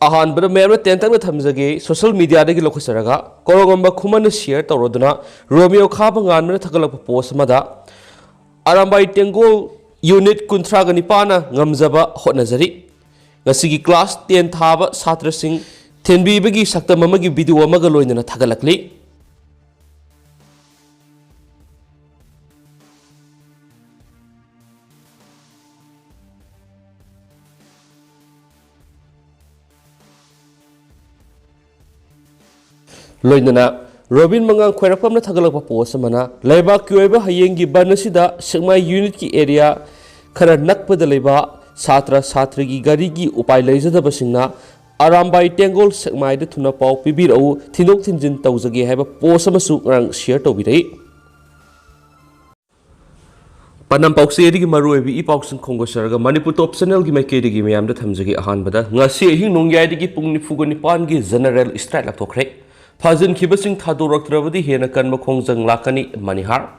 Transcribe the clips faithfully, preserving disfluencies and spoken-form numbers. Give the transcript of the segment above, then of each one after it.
ꯑꯍꯥꯟꯕꯗ ꯃꯌꯥꯝꯅ ꯇꯦꯟꯇꯛꯅ ꯊꯝꯖꯒꯦ, ꯁꯣꯁꯤꯌꯦꯜ ꯃꯤꯗꯤꯌꯥꯗꯒꯤ ꯂꯧꯈꯠꯆꯔꯒ ꯀꯣꯔꯣꯡꯉꯝꯕ ꯈꯨꯃꯟꯅ ꯁꯤꯌꯔ ꯇꯧꯔꯗꯨꯅ ꯔꯣꯃꯤꯌꯣ ꯈꯥꯕ ꯉꯥꯟꯕꯅ ꯊꯥꯒꯠꯂꯛꯄ ꯄꯣꯁ ꯑꯃꯗ ꯑꯔꯥꯝꯕꯥꯏ ꯇꯦꯡꯒꯣꯜ ꯌꯨꯅꯤꯠ ꯀꯨꯟꯊ꯭ꯔꯥꯒ ꯅꯤꯄꯥꯟꯅ ꯉꯝꯖꯕ ꯍꯣꯠꯅꯖꯔꯤ꯫ ꯉꯁꯤꯒꯤ ꯀ꯭ꯂꯥꯁ ꯇꯦꯟ ꯊꯥꯕ ꯁꯥꯇ꯭ꯔꯁꯤꯡ ꯊꯤꯟꯕꯤꯕꯒꯤ ꯁꯛꯇꯝ ꯑꯃꯒꯤ ꯚꯤꯗꯤꯑꯣ ꯑꯃꯒ ꯂꯣꯏꯅꯅ ꯊꯥꯒꯠꯂꯛꯂꯤ꯫ ꯂꯣꯏꯅꯅ ꯔꯣꯕꯤꯟ ꯃꯉꯥꯡ ꯈ꯭ꯋꯥꯏꯔꯥꯛꯄꯝꯅ ꯊꯥꯒꯠꯂꯛꯄ ꯄꯣꯁ ꯑꯃꯅ, ꯂꯩꯕꯥꯛꯀꯤ ꯑꯣꯏꯕ ꯍꯌꯦꯡꯒꯤ ꯕꯟ ꯑꯁꯤꯗ ꯁꯦꯛꯃꯥꯏ ꯌꯨꯅꯤꯠꯀꯤ ꯑꯦꯔꯤꯌꯥ ꯈꯔ ꯅꯛꯄꯗ ꯂꯩꯕ ꯁꯥꯇ꯭ꯔ ꯁꯥꯇ꯭ꯔꯤꯒꯤ ꯒꯥꯔꯤꯒꯤ ꯎꯄꯥꯏ ꯂꯩꯖꯗꯕꯁꯤꯡꯅ ꯑꯔꯥꯝꯕꯥꯏ ꯇꯦꯡꯒꯣꯜ ꯁꯦꯛꯃꯥꯏꯗ ꯊꯨꯅ ꯄꯥꯎ ꯄꯤꯕꯤꯔꯛꯎ, ꯊꯤꯟꯗꯣꯛ ꯊꯤꯟꯖꯤꯟ ꯇꯧꯖꯒꯦ ꯍꯥꯏꯕ ꯄꯣꯁ ꯑꯃꯁꯨ ꯉꯔꯥꯡ ꯁꯤꯌꯔ ꯇꯧꯕꯤꯔꯛꯏ꯫ ꯄꯅꯝ ꯄꯥꯎꯆꯦꯗꯒꯤ ꯃꯔꯨꯑꯣꯏꯕ ꯏ ꯄꯥꯎꯁꯤꯡ ꯈꯣꯝꯒꯠꯆꯔꯒ ꯃꯅꯤꯄꯨꯔ ꯇꯣꯞ ꯆꯦꯅꯦꯜꯒꯤ ꯃꯥꯏꯀꯩꯗꯒꯤ ꯃꯌꯥꯝꯗ ꯊꯝꯖꯒꯦ꯫ ꯑꯍꯥꯟꯕꯗ, ꯉꯁꯤ ꯑꯍꯤꯡ ꯅꯣꯡꯌꯥꯏꯗꯒꯤ ꯄꯨꯡ ꯅꯤꯐꯨꯒ ꯅꯤꯄꯥꯟꯒꯤ ꯖꯦꯅꯔꯦꯜ ꯏꯁꯇ꯭ꯔꯥꯏꯛ ꯂꯥꯎꯊꯣꯛꯈ꯭ꯔꯦ꯫ ꯐꯥꯖꯤꯟꯈꯤꯕꯁꯤꯡ ꯊꯥꯗꯣꯔꯛꯇ꯭ꯔꯕꯗꯤ ꯍꯦꯟꯅ ꯀꯟꯕ ꯈꯣꯡꯖꯪ ꯂꯥꯛꯀꯅꯤ, ꯃꯅꯤꯍꯥꯔ꯫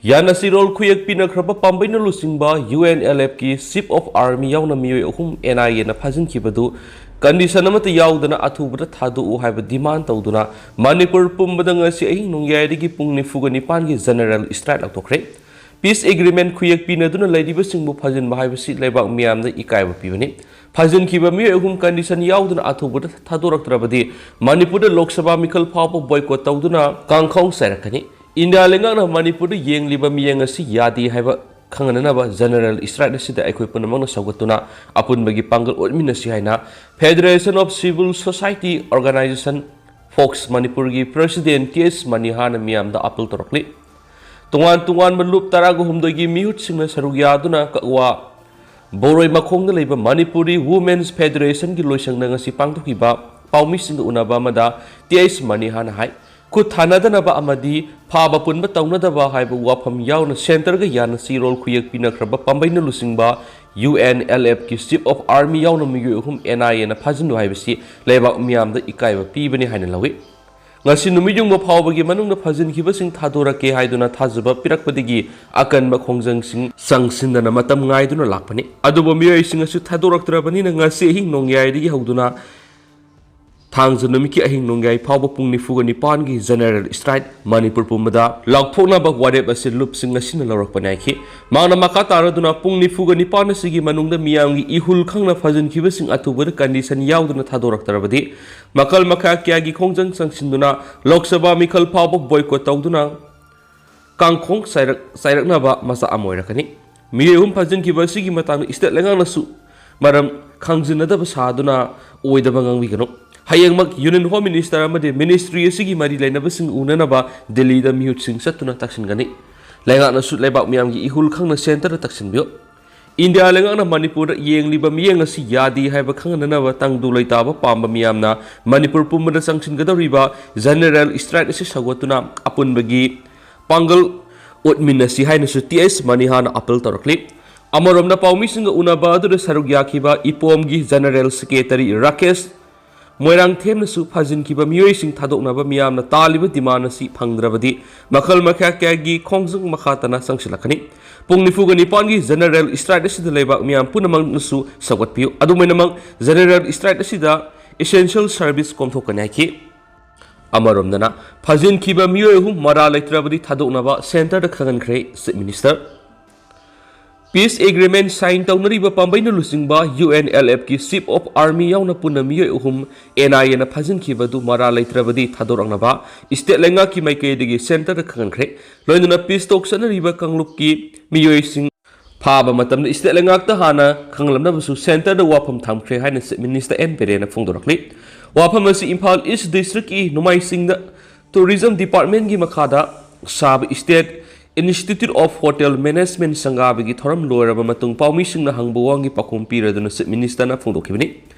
ꯌꯥꯅꯁꯤꯔꯣꯜ ꯈꯨꯌꯦꯛ ꯄꯤꯅꯈ꯭ꯔꯕ ꯄꯥꯝꯕꯩꯅ ꯂꯨꯆꯤꯡꯕ ꯌꯨ ꯑꯦꯟ ꯑꯦꯜ ꯑꯦꯐꯀꯤ ꯆꯤꯐ ꯑꯣꯐ ꯑꯥꯔꯃꯤ ꯌꯥꯎꯅ ꯃꯤꯑꯣꯏ ꯑꯍꯨꯝ ꯑꯦꯟ ꯑꯥꯏ ꯑꯦꯅ ꯐꯥꯖꯤꯟꯈꯤꯕꯗꯨ ꯀꯟꯗꯤꯁꯟ ꯑꯃꯠꯇ ꯌꯥꯎꯗꯅ ꯑꯊꯨꯕꯗ ꯊꯥꯗꯣꯛꯎ ꯍꯥꯏꯕ ꯗꯤꯃꯥꯟ ꯇꯧꯗꯨꯅ ꯃꯅꯤꯄꯨꯔ ꯄꯨꯝꯕꯗ ꯉꯁꯤ ꯑꯍꯤꯡ ꯅꯣꯡꯌꯥꯏꯗꯒꯤ ꯄꯨꯡ ꯅꯤꯐꯨꯒ ꯅꯤꯄꯥꯟꯒꯤ ꯖꯦꯅꯔꯦꯜ ꯏꯁꯇ꯭ꯔꯥꯏꯛ ꯂꯥꯎꯊꯣꯛꯈ꯭ꯔꯦ꯫ ꯄꯤꯁ ꯑꯦꯒ꯭ꯔꯤꯃꯦꯟ ꯈꯨꯌꯦꯛ ꯄꯤꯅꯗꯨꯅ ꯂꯩꯔꯤꯕꯁꯤꯡꯕꯨ ꯐꯥꯖꯤꯟꯕ ꯍꯥꯏꯕꯁꯤ ꯂꯩꯕꯥꯛ ꯃꯤꯌꯥꯝꯗ ꯏꯀꯥꯏꯕ ꯄꯤꯕꯅꯤ꯫ ꯐꯥꯖꯤꯟꯈꯤꯕ ꯃꯤꯑꯣꯏ ꯑꯍꯨꯝ ꯀꯟꯗꯤꯁꯟ ꯌꯥꯎꯗꯅ ꯑꯊꯨꯕꯗ ꯊꯥꯗꯣꯔꯛꯇ꯭ꯔꯕꯗꯤ ꯃꯅꯤꯄꯨꯔꯗ ꯂꯣꯛ ꯁꯚꯥ ꯃꯤꯈꯜ ꯐꯥꯎꯕ ꯕꯣꯏꯀꯣꯠ ꯇꯧꯗꯨꯅ ꯀꯥꯡꯈꯧ ꯆꯥꯏꯔꯛꯀꯅꯤ꯫ ꯏꯟꯗꯤꯌꯥ ꯂꯩꯉꯥꯛꯅ ꯃꯅꯤꯄꯨꯔꯗ ꯌꯦꯡꯂꯤꯕ ꯃꯤꯠꯌꯦꯡ ꯑꯁꯤ ꯌꯥꯗꯦ ꯍꯥꯏꯕ ꯈꯪꯍꯟꯅꯅꯕ ꯖꯦꯅꯔꯦꯜ ꯏꯁꯇ꯭ꯔꯥꯏꯛ ꯑꯁꯤꯗ ꯑꯩꯈꯣꯏ ꯄꯨꯝꯅꯃꯛꯅ ꯁꯧꯒꯠꯇꯨꯅ ꯑꯄꯨꯟꯕꯒꯤ ꯄꯥꯡꯒꯜ ꯎꯠꯃꯤꯟꯅꯁꯤ ꯍꯥꯏꯅ Federation of Civil Society Organization, fox, ꯃꯅꯤꯄꯨꯔꯒꯤ ꯄ꯭ꯔꯦꯁꯤꯗꯦꯟꯠ ꯇꯤ ꯑꯦꯁ ꯃꯅꯤꯍꯥꯅ ꯃꯤꯌꯥꯝꯗ ꯑꯥꯄꯤꯜ ꯇꯧꯔꯛꯂꯤ꯫ ꯇꯣꯉꯥꯟ ꯇꯣꯉꯥꯟꯕ ꯂꯨꯞ ꯇꯔꯥꯒ ꯍꯨꯝꯗꯣꯏꯒꯤ ꯃꯤꯍꯨꯠꯁꯤꯡꯅ ꯁꯔꯨꯛ ꯌꯥꯗꯨꯅ ꯀꯛꯋꯥ ꯕꯣꯔꯣꯏ ꯃꯈꯣꯡꯗ ꯂꯩꯕ ꯃꯅꯤꯄꯨꯔꯤ ꯋꯨꯃꯦꯟꯁ ꯐꯦꯗꯔꯦꯁꯟꯒꯤ ꯂꯣꯏꯁꯪꯗ ꯉꯁꯤ ꯄꯥꯡꯊꯣꯛꯈꯤꯕ ꯄꯥꯎꯃꯤꯁꯤꯡꯒ ꯎꯅꯕ ꯑꯃꯗ ꯇꯤ ꯑꯩꯆ ꯃꯅꯤꯍꯥꯅ ꯍꯥꯏ, ꯈꯨꯠ ꯊꯥꯅꯗꯅꯕ ꯑꯃꯗꯤ ꯐꯥꯕ ꯄꯨꯟꯕ ꯇꯧꯅꯗꯕ ꯍꯥꯏꯕ ꯋꯥꯐꯝ ꯌꯥꯎꯅ ꯁꯦꯟꯇꯔꯒ ꯌꯥꯅ ꯆꯤꯔꯣꯜ ꯈꯨꯌꯦꯛ ꯄꯤꯅꯈ꯭ꯔꯕ ꯄꯥꯝꯕꯩꯅ ꯂꯨꯆꯤꯡꯕ ꯌꯨ ꯑꯦꯟ ꯑꯦꯜ ꯑꯦꯐꯀꯤ ꯆꯤꯐ ꯑꯣꯐ ꯑꯥꯔꯃꯤ ꯌꯥꯎꯅ ꯃꯤꯑꯣꯏ ꯑꯍꯨꯝ ꯑꯦꯟ ꯑꯥꯏ ꯑꯦꯅ ꯐꯥꯖꯤꯟꯕ ꯍꯥꯏꯕꯁꯤ ꯂꯩꯕꯥꯛ ꯃꯤꯌꯥꯝꯗ ꯏꯀꯥꯏꯕ ꯄꯤꯕꯅꯤ ꯍꯥꯏꯅ ꯂꯧꯏ꯫ ꯉꯁꯤ ꯅꯨꯃꯤꯠ ꯌꯨꯡꯕ ꯐꯥꯎꯕꯒꯤ ꯃꯅꯨꯡꯗ ꯐꯥꯖꯤꯟꯈꯤꯕꯁꯤꯡ ꯊꯥꯗꯣꯔꯛꯀꯦ ꯍꯥꯏꯗꯨꯅ ꯊꯥꯖꯕ ꯄꯤꯔꯛꯄꯗꯒꯤ ꯑꯀꯟꯕ ꯈꯣꯡꯖꯪꯁꯤꯡ ꯆꯪꯁꯤꯟꯗꯅ ꯃꯇꯝ ꯉꯥꯏꯗꯨꯅ ꯂꯥꯛꯄꯅꯤ꯫ ꯑꯗꯨꯕꯨ ꯃꯤꯑꯣꯏꯁꯤꯡ ꯑꯁꯤ ꯊꯥꯗꯣꯔꯛꯇ꯭ꯔꯕꯅꯤꯅ ꯉꯁꯤ ꯑꯍꯤꯡ ꯅꯣꯡꯌꯥꯏꯗꯒꯤ ꯍꯧꯗꯨꯅ ꯊꯥꯡꯖ ꯅꯨꯃꯤꯠꯀꯤ ꯑꯍꯤꯡ ꯅꯣꯡꯌꯥꯏ ꯐꯥꯎꯕ ꯄꯨꯡ ꯅꯤꯐꯨꯒ ꯅꯤꯄꯥꯟꯒꯤ general strike ꯃꯅꯤꯄꯨꯔ ꯄꯨꯝꯕꯗ ꯂꯥꯎꯊꯣꯛꯅꯕ ꯋꯥꯔꯦꯞ ꯑꯁꯤ ꯂꯨꯞꯁꯤꯡ ꯑꯁꯤꯅ ꯂꯧꯔꯛꯄꯅꯤ ꯍꯥꯏꯈꯤ꯫ ꯃꯍꯥꯛꯅ ꯃꯈꯥ ꯇꯥꯔꯗꯨꯅ ꯄꯨꯡ ꯅꯤꯐꯨꯒ ꯅꯤꯄꯥꯟ ꯑꯁꯤꯒꯤ ꯃꯅꯨꯡꯗ ꯃꯤꯌꯥꯝꯒꯤ ꯏꯍꯨꯜ ꯈꯪꯅ ꯐꯥꯖꯤꯟꯈꯤꯕꯁꯤꯡ ꯑꯊꯨꯕꯗ condition ꯌꯥꯎꯗꯅ ꯊꯥꯗꯣꯔꯛꯇ꯭ꯔꯕꯗꯤ ꯃꯈꯜ ꯃꯈꯥ ꯀꯌꯥꯒꯤ ꯈꯣꯡꯖꯪ ꯆꯪꯁꯤꯟꯗꯨꯅ ꯂꯣꯛ ꯁꯚꯥ ꯃꯤꯈꯜ ꯐꯥꯎꯕ boycott ꯇꯧꯗꯨꯅ ꯀꯥꯡꯈꯣꯡ ꯆꯥꯏꯔꯛ-, ꯆꯥꯏꯔꯛꯅꯕ ꯃꯆꯥꯛ ꯑꯃ ꯑꯣꯏꯔꯛꯀꯅꯤ꯫ ꯃꯤꯑꯣꯏ ꯑꯍꯨꯝ ꯐꯥꯖꯤꯟꯈꯤꯕ ꯑꯁꯤꯒꯤ ꯃꯇꯥꯡꯗ state ꯂꯩꯉꯥꯛꯅꯁꯨ ꯃꯔꯝ ꯈꯪꯖꯤꯟꯅꯗꯕ ꯁꯥꯗꯨꯅ ꯑꯣꯏꯗꯕ ꯉꯥꯡꯕꯤꯒꯅꯨ꯫ ꯍꯌꯦꯡꯃꯛ Union Home Minister ꯑꯃꯗꯤ ministry ꯑꯁꯤꯒꯤ ꯃꯔꯤ ꯂꯩꯅꯕꯁꯤꯡ ꯎꯅꯅꯕ ꯗꯤꯜꯂꯤꯗ ꯃꯤꯍꯨꯠꯁꯤꯡ ꯆꯠꯇꯨꯅ ꯇꯛꯁꯤꯟꯒꯅꯤ꯫ ꯂꯩꯉꯥꯛꯅꯁꯨ ꯂꯩꯕꯥꯛ ꯃꯤꯌꯥꯝꯒꯤ ꯏꯍꯨꯜ ꯈꯪꯅ centreꯗ ꯇꯛꯁꯤꯟꯕꯤꯌꯨ꯫ ꯏꯟꯗꯤꯌꯥ ꯂꯩꯉꯥꯛꯅ ꯃꯅꯤꯄꯨꯔꯗ ꯌꯦꯡꯂꯤꯕ ꯃꯤꯠꯌꯦꯡ ꯑꯁꯤ ꯌꯥꯗꯦ ꯍꯥꯏꯕ ꯈꯪꯍꯟꯅꯅꯕ ꯇꯪꯗꯨ ꯂꯩꯇꯥꯕ ꯄꯥꯝꯕ ꯃꯤꯌꯥꯝꯅ ꯃꯅꯤꯄꯨꯔ ꯄꯨꯝꯕꯗ ꯆꯪꯁꯤꯟꯒꯗꯧꯔꯤꯕ general strike ꯑꯁꯤ ꯁꯧꯒꯠꯇꯨꯅ ꯑꯄꯨꯟꯕꯒꯤ ꯄꯥꯡꯒꯜ ꯎꯠꯃꯤꯟꯅꯁꯤ ꯍꯥꯏꯅꯁꯨ ꯇꯤ ꯑꯦꯁ ꯃꯅꯤꯍꯥꯅ appeal ꯇꯧꯔꯛꯂꯤ꯫ ꯑꯃꯔꯣꯝꯗ ꯄꯥꯎꯃꯤꯁꯤꯡꯒ ꯎꯅꯕ ꯑꯗꯨꯗ ꯁꯔꯨꯛ ꯌꯥꯈꯤꯕ ꯏꯄꯣꯝꯒꯤ general secretary ꯔꯥꯀꯦꯁ ꯃꯣꯏꯔꯥꯡꯊꯦꯝꯅꯁꯨ ꯐꯥꯖꯤꯟꯈꯤꯕ ꯃꯤꯑꯣꯏꯁꯤꯡ ꯊꯥꯗꯣꯛꯅꯕ ꯃꯤꯌꯥꯝꯅ ꯇꯥꯜꯂꯤꯕ demand ꯑꯁꯤ ꯐꯪꯗ꯭ꯔꯕꯗꯤ ꯃꯈꯜ ꯃꯈꯥ ꯀꯌꯥꯒꯤ ꯈꯣꯡꯖꯪ ꯃꯈꯥ ꯇꯥꯅ ꯆꯪꯁꯤꯜꯂꯛꯀꯅꯤ꯫ ꯄꯨꯡ ꯅꯤꯐꯨꯒ ꯅꯤꯄꯥꯟꯒꯤ general strike ꯑꯁꯤꯗ ꯂꯩꯕꯥꯛ ꯃꯤꯌꯥꯝ ꯄꯨꯝꯅꯃꯛꯅꯁꯨ ꯁꯧꯒꯠꯄꯤꯌꯨ꯫ ꯑꯗꯨꯃꯥꯏꯅꯃꯛ general strike ꯑꯁꯤꯗ essential service ꯀꯣꯝꯊꯣꯛꯀꯅꯤ ꯍꯥꯏꯈꯤ꯫ ꯑꯃꯔꯣꯝꯗꯅ ꯐꯥꯖꯤꯟꯈꯤꯕ ꯃꯤꯑꯣꯏ ꯑꯍꯨꯝ ꯃꯔꯥ ꯂꯩꯇ꯭ꯔꯕꯗꯤ ꯊꯥꯗꯣꯛꯅꯕ centreꯗ ꯈꯪꯍꯟꯈ꯭ꯔꯦ Chief Minister꯫ Peace agreement sign ꯇꯧꯅꯔꯤꯕ ꯄꯥꯝꯕꯩꯅ ꯂꯨꯆꯤꯡꯕ ꯌꯨ ꯑꯦꯟ ꯑꯦꯜ ꯑꯦꯐꯀꯤ Chief of Army ꯌꯥꯎꯅ ꯄꯨꯟꯅ ꯃꯤꯑꯣꯏ ꯑꯍꯨꯝ ꯑꯦꯟ ꯑꯥꯏ ꯑꯦꯅ ꯐꯥꯖꯤꯟꯈꯤꯕ ꯑꯗꯨ ꯃꯔꯥ ꯂꯩꯇ꯭ꯔꯕꯗꯤ ꯊꯥꯗꯣꯔꯛꯅꯕ state ꯂꯩꯉꯥꯛꯀꯤ ꯃꯥꯏꯀꯩꯗꯒꯤ centreꯗ ꯈꯪꯍꯟꯈ꯭ꯔꯦ꯫ ꯂꯣꯏꯅꯅ peace talk ꯆꯠꯅꯔꯤꯕ ꯀꯥꯡꯂꯨꯞꯀꯤ ꯃꯤꯑꯣꯏꯁꯤꯡ ꯐꯥꯕ ꯃꯇꯝꯗ state ꯂꯩꯉꯥꯛꯇ ꯍꯥꯟꯅ ꯈꯪꯍꯜꯂꯝꯅꯕꯁꯨ centreꯗ ꯋꯥꯐꯝ ꯊꯝꯈ꯭ꯔꯦ ꯍꯥꯏꯅ Chief Minister ꯑꯦꯟ ꯕꯤꯔꯦꯟꯅ ꯐꯣꯡꯗꯣꯔꯛꯂꯤ꯫ ꯋꯥꯐꯝ ꯑꯁꯤ ꯏꯝꯐꯥꯜ East districtꯀꯤ ꯅꯣꯡꯃꯥꯏꯁꯤꯡꯗ Tourism Departmentꯀꯤ ꯃꯈꯥꯗ ꯁꯥꯕ State Institute of Hotel Management ꯁꯪꯒꯥꯕꯒꯤ ꯊꯧꯔꯝ ꯂꯣꯏꯔꯕ ꯃꯇꯨꯡ ꯄꯥꯎꯃꯤꯁꯤꯡꯅ ꯍꯪꯕ ꯋꯥꯍꯪꯒꯤ ꯄꯥꯎꯈꯨꯝ ꯄꯤꯔꯗꯨꯅ Chief Ministerꯅ ꯐꯣꯡꯗꯣꯛꯈꯤꯕꯅꯤ꯫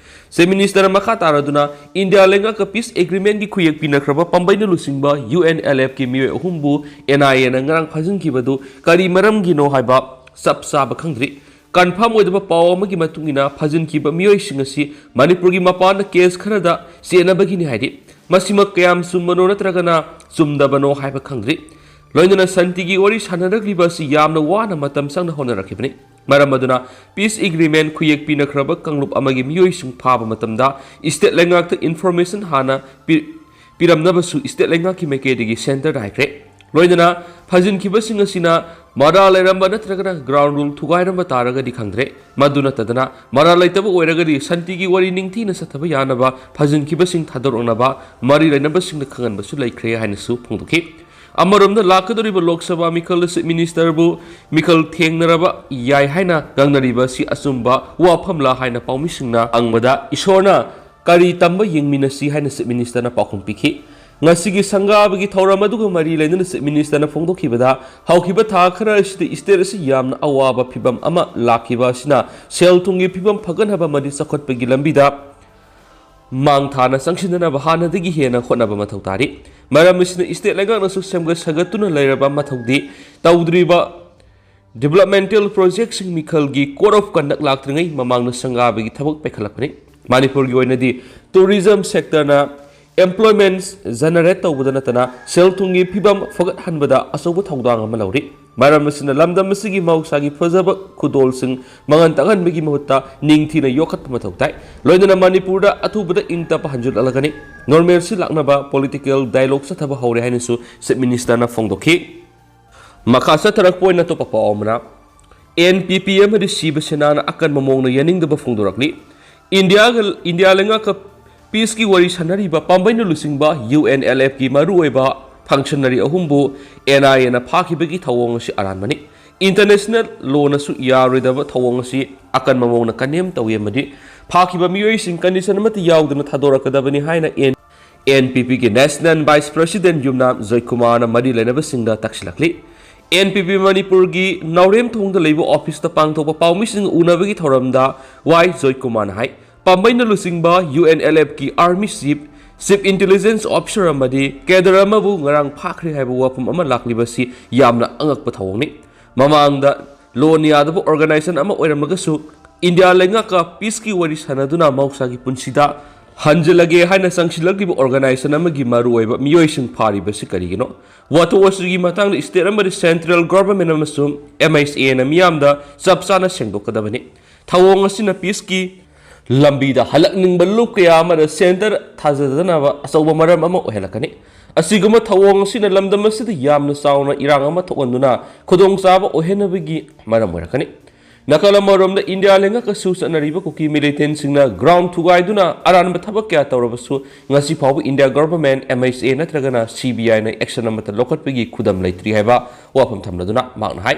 Chief Ministerꯅ ꯃꯈꯥ ꯇꯥꯔꯗꯨꯅ ꯏꯟꯗꯤꯌꯥ ꯂꯩꯉꯥꯛꯀ peace agreementꯀꯤ ꯈꯨꯌꯦꯛ ꯄꯤꯅꯈ꯭ꯔꯕ ꯄꯥꯝꯕꯩꯅ ꯂꯨꯆꯤꯡꯕ ꯌꯨ ꯑꯦꯟ ꯑꯦꯜ ꯑꯦꯐꯀꯤ ꯃꯤꯑꯣꯏ ꯑꯍꯨꯝꯕꯨ ꯑꯦꯟ ꯑꯥꯏ ꯑꯦꯅ ꯉꯔꯥꯡ ꯐꯥꯖꯤꯟꯈꯤꯕꯗꯨ ꯀꯔꯤ ꯃꯔꯝꯒꯤꯅꯣ ꯍꯥꯏꯕ ꯆꯞ ꯆꯥꯕ ꯈꯪꯗ꯭ꯔꯤ꯫ Confirm ꯑꯣꯏꯗꯕ ꯄꯥꯎ ꯑꯃꯒꯤ ꯃꯇꯨꯡ ꯏꯟꯅ ꯐꯥꯖꯤꯟꯈꯤꯕ ꯃꯤꯑꯣꯏꯁꯤꯡ ꯑꯁꯤ ꯃꯅꯤꯄꯨꯔꯒꯤ ꯃꯄꯥꯟꯗ case ꯈꯔꯗ ꯆꯦꯟꯅꯕꯒꯤꯅꯤ ꯍꯥꯏꯔꯤ꯫ ꯃꯁꯤꯃꯛ ꯀꯌꯥꯝ ꯆꯨꯝꯕꯅꯣ ꯅꯠꯇ꯭ꯔꯒꯅ ꯆꯨꯝꯗꯕꯅꯣ ꯍꯥꯏꯕ ꯈꯪꯗ꯭ꯔꯤ꯫ ꯂꯣꯏꯅꯅ ꯁꯥꯟꯇꯤꯒꯤ ꯋꯥꯔꯤ ꯁꯥꯟꯅꯔꯛꯂꯤꯕ ꯑꯁꯤ ꯌꯥꯝꯅ ꯋꯥꯅ ꯃꯇꯝ ꯆꯪꯅ ꯍꯣꯠꯅꯔꯛꯈꯤꯕꯅꯤ꯫ ꯃꯔꯝ ꯑꯗꯨꯅ peace agreement ꯈꯨꯌꯦꯛ ꯄꯤꯅꯈ꯭ꯔꯕ ꯀꯥꯡꯂꯨꯞ ꯑꯃꯒꯤ ꯃꯤꯑꯣꯏꯁꯤꯡ ꯐꯥꯕ ꯃꯇꯝꯗ state ꯂꯩꯉꯥꯛꯇ information ꯍꯥꯟꯅ ꯄꯤ-, ꯄꯤꯔꯝꯅꯕꯁꯨ state ꯂꯩꯉꯥꯛꯀꯤ ꯃꯥꯏꯀꯩꯗꯒꯤ centreꯗ ꯍꯥꯏꯈ꯭ꯔꯦ꯫ ꯂꯣꯏꯅꯅ ꯐꯥꯖꯤꯟꯈꯤꯕꯁꯤꯡ ꯑꯁꯤꯅ ꯃꯔꯥꯜ ꯂꯩꯔꯝꯕ ꯅꯠꯇ꯭ꯔꯒꯅ ground rule ꯊꯨꯒꯥꯏꯔꯝꯕ ꯇꯥꯔꯒꯗꯤ ꯈꯪꯗ꯭ꯔꯦ꯫ ꯃꯗꯨ ꯅꯠꯇꯗꯅ ꯃꯔꯥꯜ ꯂꯩꯇꯕ ꯑꯣꯏꯔꯒꯗꯤ ꯁꯥꯟꯇꯤꯒꯤ ꯋꯥꯔꯤ ꯅꯤꯡꯊꯤꯅ ꯆꯠꯊꯕ ꯌꯥꯅꯕ ꯐꯥꯖꯤꯟꯈꯤꯕꯁꯤꯡ ꯊꯥꯗꯣꯔꯛꯅꯕ ꯃꯔꯤ ꯂꯩꯅꯕꯁꯤꯡꯗ ꯈꯪꯍꯟꯕꯁꯨ ꯂꯩꯈ꯭ꯔꯦ ꯍꯥꯏꯅꯁꯨ ꯐꯣꯡꯗꯣꯛꯈꯤ꯫ ꯑꯃꯔꯣꯝꯗ ꯂꯥꯛꯀꯗꯧꯔꯤꯕ ꯂꯣꯛ ꯁꯚꯥ ꯃꯤꯈꯜ ꯑꯁꯤ minister ꯕꯨ ꯃꯤꯈꯜ ꯊꯦꯡꯅꯔꯕ ꯌꯥꯏ ꯍꯥꯏꯅ ꯉꯥꯡꯅꯔꯤꯕ ꯑꯁꯤ ꯑꯆꯨꯝꯕ ꯋꯥꯐꯝꯂꯥ ꯍꯥꯏꯅ ꯄꯥꯎꯃꯤꯁꯤꯡꯅ ꯍꯪꯕꯗ, ꯏꯁꯣꯔꯅ ꯀꯔꯤ ꯇꯝꯕ ꯌꯦꯡꯃꯤꯟꯅꯁꯤ ꯍꯥꯏꯅ Chief Minister ꯅ ꯄꯥꯎꯈꯨꯝ ꯄꯤꯈꯤ꯫ ꯉꯁꯤꯒꯤ ꯁꯪꯒꯥꯕꯒꯤ ꯊꯧꯔꯝ ꯑꯗꯨꯒ ꯃꯔꯤ ꯂꯩꯅꯅ Chief Minister ꯅ ꯐꯣꯡꯗꯣꯛꯈꯤꯕꯗ, ꯍꯧꯈꯤꯕ ꯊꯥ ꯈꯔ ꯑꯁꯤꯗ state ꯑꯁꯤ ꯌꯥꯝꯅ ꯑꯋꯥꯕ ꯐꯤꯚꯝ ꯑꯃ ꯂꯥꯛꯈꯤꯕ ꯑꯁꯤꯅ ꯁꯦꯜ ꯊꯨꯝꯒꯤ ꯐꯤꯚꯝ ꯐꯒꯠꯅꯕ ꯑꯃꯗꯤ ꯆꯥꯎꯈꯠꯄꯒꯤ ꯂꯝꯕꯤꯗ ꯃꯥꯡ ꯊꯥꯅ ꯆꯪꯁꯤꯟꯅꯅꯕ ꯍꯥꯟꯅꯗꯒꯤ ꯍꯦꯟꯅ ꯍꯣꯠꯅꯕ ꯃꯊꯧ ꯇꯥꯔꯤ꯫ ꯃꯔꯝ ꯑꯁꯤꯅ state ꯂꯩꯉꯥꯛꯅꯁꯨ ꯁꯦꯝꯒꯠ ꯁꯥꯒꯠꯇꯨꯅ ꯂꯩꯔꯕ ꯃꯊꯧꯗꯤ ꯇꯧꯗ꯭ꯔꯤꯕ developmental project ꯁꯤꯡ ꯃꯤꯈꯜꯒꯤ code of conduct ꯂꯥꯛꯇ꯭ꯔꯤꯉꯩ ꯃꯃꯥꯡꯗ ꯁꯪꯒꯥꯕꯒꯤ ꯊꯕꯛ ꯄꯥꯏꯈꯠꯂꯛꯄꯅꯤ꯫ ꯃꯅꯤꯄꯨꯔꯒꯤ ꯑꯣꯏꯅꯗꯤ tourism sector ꯅ employment generate ꯇꯧꯕꯗ ꯅꯠꯇꯅ ꯁꯦꯜ ꯊꯨꯝꯒꯤ ꯐꯤꯚꯝ ꯐꯒꯠꯍꯟꯕꯗ ꯑꯆꯧꯕ ꯊꯧꯗꯥꯡ ꯑꯃ ꯂꯧꯔꯤ꯫ ꯃꯔꯝ ꯑꯁꯤꯅ ꯂꯝꯗꯝ ꯑꯁꯤꯒꯤ ꯃꯍꯧꯁꯥꯒꯤ ꯐꯖꯕ ꯈꯨꯗꯣꯜꯁꯤꯡ ꯃꯉꯥꯟ ꯇꯥꯍꯟꯕꯒꯤ ꯃꯍꯨꯠꯇ ꯅꯤꯡꯊꯤꯅ ꯌꯣꯛꯈꯠꯄ ꯃꯊꯧ ꯇꯥꯏ꯫ ꯂꯣꯏꯅꯅ ꯃꯅꯤꯄꯨꯔꯗ ꯑꯊꯨꯕꯗ ꯏꯪ ꯇꯞꯄ ꯍꯟꯖꯤꯜꯂꯛꯂꯒꯅꯤ꯫ Normalcy ꯂꯥꯛꯅꯕ political dialogue ꯆꯠꯊꯕ ꯍꯧꯔꯦ ꯍꯥꯏꯅꯁꯨ Chief Minister ꯅ ꯐꯣꯡꯗꯣꯛꯈꯤ꯫ ꯃꯈꯥ ꯆꯠꯊꯔꯛꯄ ꯑꯣꯏꯅ ꯑꯇꯣꯞꯄ ꯄꯥꯎ ꯑꯃꯅ, N P P ꯑꯃꯗꯤ ꯁꯤꯕ ꯁꯦꯅꯥꯅ ꯑꯀꯟꯕ ꯃꯑꯣꯡꯗ ꯌꯥꯅꯤꯡꯗꯕ ꯐꯣꯡꯗꯣꯔꯛꯂꯤ꯫ ꯏꯟꯗꯤꯌꯥꯒ, ꯏꯟꯗꯤꯌꯥ ꯂꯩꯉꯥꯛꯀ peace ꯀꯤ ꯋꯥꯔꯤ ꯁꯥꯟꯅꯔꯤꯕ ꯄꯥꯝꯕꯩꯅ ꯂꯨꯆꯤꯡꯕ U N L F ꯀꯤ ꯃꯔꯨꯑꯣꯏꯕ functionary ꯑꯍꯨꯝꯕꯨ N I A ꯅ ꯐꯥꯈꯤꯕꯒꯤ ꯊꯧꯑꯣꯡ ꯑꯁꯤ ꯑꯔꯥꯟꯕꯅꯤ꯫ International law ꯅꯁꯨ ꯌꯥꯔꯣꯏꯗꯕ ꯊꯧꯑꯣꯡ ꯑꯁꯤ ꯑꯀꯟꯕ ꯃꯑꯣꯡꯗ condemn ꯇꯧꯏ ꯑꯃꯗꯤ ꯐꯥꯈꯤꯕ ꯃꯤꯑꯣꯏꯁꯤꯡ condition ꯑꯃꯠꯇ ꯌꯥꯎꯗꯅ ꯊꯥꯗꯣꯔꯛꯀꯗꯕꯅꯤ ꯍꯥꯏꯅ N N P P ꯒꯤ National Vice President ꯌꯨꯝꯅꯥꯝ ꯖꯣꯏꯀꯨꯃꯥꯔꯅ ꯃꯔꯤ ꯂꯩꯅꯕꯁꯤꯡꯗ ꯇꯛꯁꯤꯜꯂꯛꯂꯤ꯫ N P P ꯃꯅꯤꯄꯨꯔꯒꯤ ꯅꯥꯎꯔꯦꯝꯊꯣꯡꯗ ꯂꯩꯕ office ꯇ ꯄꯥꯡꯊꯣꯛꯄ ꯄꯥꯎꯃꯤꯁꯤꯡꯒ ꯎꯅꯕꯒꯤ ꯊꯧꯔꯝꯗ ꯋꯥꯏ ꯖꯣꯏꯀꯨꯃꯥꯔꯅ ꯍꯥꯏ, ꯄꯥꯝꯕꯩꯅ ꯂꯨꯆꯤꯡꯕ U N L F ꯀꯤ army chief, chief intelligence officer ꯑꯃꯗꯤ cadre ꯑꯃꯕꯨ ꯉꯔꯥꯡ ꯐꯥꯈ꯭ꯔꯦ ꯍꯥꯏꯕ ꯋꯥꯐꯝ ꯑꯃ ꯂꯥꯛꯂꯤꯕꯁꯤ ꯌꯥꯝꯅ ꯑꯉꯛꯄ ꯊꯧꯑꯣꯡꯅꯤ꯫ ꯃꯃꯥꯡꯗ ꯂꯣꯟ ꯌꯥꯗꯕ organization ꯑꯃ ꯑꯣꯏꯔꯝꯂꯒꯁꯨ ꯏꯟꯗꯤꯌꯥ ꯂꯩꯉꯥꯛꯀ peace ꯀꯤ ꯋꯥꯔꯤ ꯁꯥꯟꯅꯗꯨꯅ ꯃꯍꯧꯁꯥꯒꯤ ꯄꯨꯟꯁꯤꯗ ꯍꯟꯖꯤꯜꯂꯒꯦ ꯍꯥꯏꯅ ꯆꯪꯁꯤꯜꯂꯛꯂꯤꯕ organization ꯑꯃꯒꯤ ꯃꯔꯨꯑꯣꯏꯕ ꯃꯤꯑꯣꯏꯁꯤꯡ ꯐꯥꯔꯤꯕꯁꯤ ꯀꯔꯤꯒꯤꯅꯣ? ꯋꯥꯊꯣꯛ ꯑꯁꯤꯒꯤ ꯃꯇꯥꯡꯗ state ꯑꯃꯗꯤ central government ꯑꯃꯁꯨꯡ M H A ꯅ ꯃꯤꯌꯥꯝꯗ ꯆꯞ ꯆꯥꯅ ꯁꯦꯡꯗꯣꯛꯀꯗꯕꯅꯤ꯫ ꯊꯧꯑꯣꯡ ꯑꯁꯤꯅ peace ꯀꯤ ꯂꯝꯕꯤꯗ ꯍꯜꯂꯛꯅꯤꯡꯕ ꯂꯨꯞ ꯀꯌꯥ ꯑꯃꯗ centre ꯊꯥꯖꯗꯅꯕ ꯑꯆꯧꯕ ꯃꯔꯝ ꯑꯃ ꯑꯣꯏꯍꯜꯂꯛꯀꯅꯤ꯫ ꯑꯁꯤꯒꯨꯝꯕ ꯊꯧꯑꯣꯡ ꯑꯁꯤꯅ ꯂꯝꯗꯝ ꯑꯁꯤꯗ ꯌꯥꯝꯅ ꯆꯥꯎꯅ ꯏꯔꯥꯡ ꯑꯃ ꯊꯣꯛꯍꯟꯗꯨꯅ ꯈꯨꯗꯣꯡꯆꯥꯕ ꯑꯣꯏꯍꯟꯅꯕꯒꯤ ꯃꯔꯝ ꯑꯣꯏꯔꯛꯀꯅꯤ꯫ ꯅꯥꯀꯜ ꯑꯃꯔꯣꯝꯗ ꯏꯟꯗꯤꯌꯥ ꯂꯩꯉꯥꯛꯀꯁꯨ ꯆꯠꯅꯔꯤꯕ ꯀꯨꯀꯤ militantꯁꯤꯡꯅ ground ꯊꯨꯒꯥꯏꯗꯨꯅ ꯑꯔꯥꯟꯕ ꯊꯕꯛ ꯀꯌꯥ ꯇꯧꯔꯕꯁꯨ ꯉꯁꯤ ꯐꯥꯎꯕ India government, M H A ꯅꯠꯇ꯭ꯔꯒꯅ C B I ꯅ action ꯑꯃꯠꯇ ꯂꯧꯈꯠꯄꯒꯤ ꯈꯨꯗꯝ ꯂꯩꯇ꯭ꯔꯤ ꯍꯥꯏꯕ ꯋꯥꯐꯝ ꯊꯝꯂꯗꯨꯅ ꯃꯍꯥꯛꯅ ꯍꯥꯏ꯫